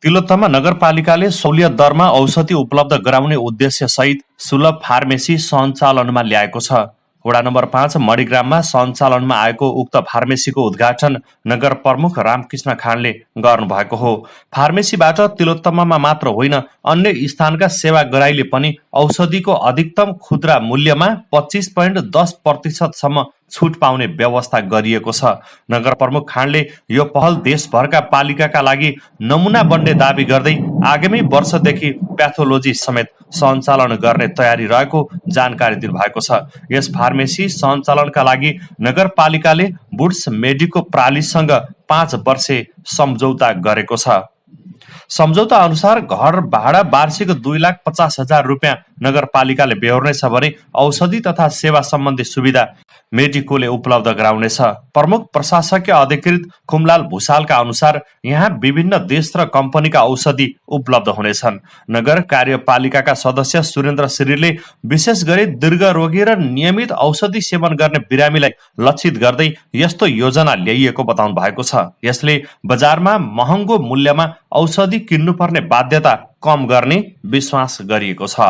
तिलोत्तमा नगरपालिकाले सहुलियत दरमा औषधि उपलब्ध गराउने उद्देश्यसहित सुलभ फार्मेसी सञ्चालनमा ल्याएको छ। वडा नम्बर 5 मणिग्राममा सञ्चालनमा आएको उक्त फार्मेसीको उद्घाटन नगर प्रमुख रामकृष्ण खाँडले गर्नुभएको हो। फार्मेसीबाट तिलोत्तमामा मात्र होइन, अन्य स्थानका सेवाग्राहीले पनि औषधिको अधिकतम खुद्रा मूल्यमा 25.10% सम्म छुट पाउने व्यवस्था गरिएको छ। नगर प्रमुख खाँडले यो पहल देशभरका पालिकाका लागि नमुना बन्ने दावी गर्दै आगामी वर्षदेखि प्याथोलोजी समेत सञ्चालन गर्ने तयारी रहेको जानकारी दिनुभएको छ। यस फार्मेसी सञ्चालनका लागि नगरपालिकाले वुड्स मेडिको प्रालीसँग 5 वर्षे सम्झौता गरेको छ। सम्झौता अनुसार घर भाडा वार्षिक 2,50,000 रुपियाँ नगरपालिकाले बेहोर्नेछ भने औषधि तथा सेवा सम्बन्धी सुविधा मेडिकोले उपलब्ध गराउनेछ। प्रमुख प्रशासकीय अधिकृत खुमलाल भूषालका अनुसार यहाँ विभिन्न देश र कम्पनीका औषधि उपलब्ध हुनेछन्। नगर कार्यपालिकाका सदस्य सुरेन्द्र श्रीले विशेष गरी दीर्घरोगी र नियमित औषधि सेवन गर्ने बिरामीलाई लक्षित गर्दै यस्तो योजना ल्याइएको बताउनु भएको छ। यसले बजारमा महँगो मूल्यमा औषधि किन्नुपर्ने बाध्यता कम गर्ने विश्वास गरिएको छ।